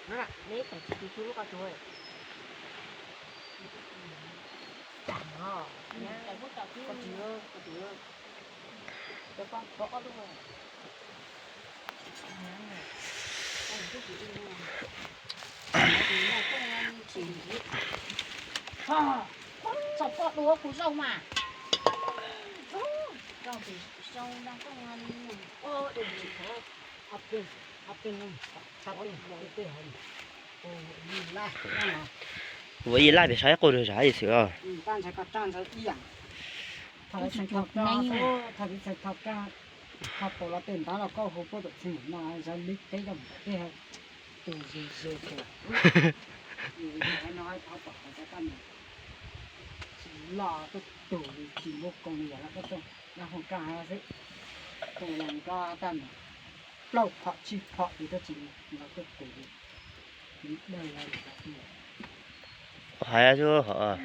Neb tsis tus tsuj lub qab tsuag. Txog poj dua kuv zaum mas. Ua ib laj pem saib qus rau zam ib xwm os. Thaum los tej ntab los koj hu puab tom txheej no, zam li peb coj mus tom tej tus ze ze tus. Yus no hais tau pom hais tau tab meeg, tsis loj tuaj tus li tsis muaj koom li yam los koj tuaj dab hooj kaj hais xwb. Tus los nqa tab meeg plaub phom tsib phom li tab tsis los tuaj tus li, li dawj li. Hais xwb hov.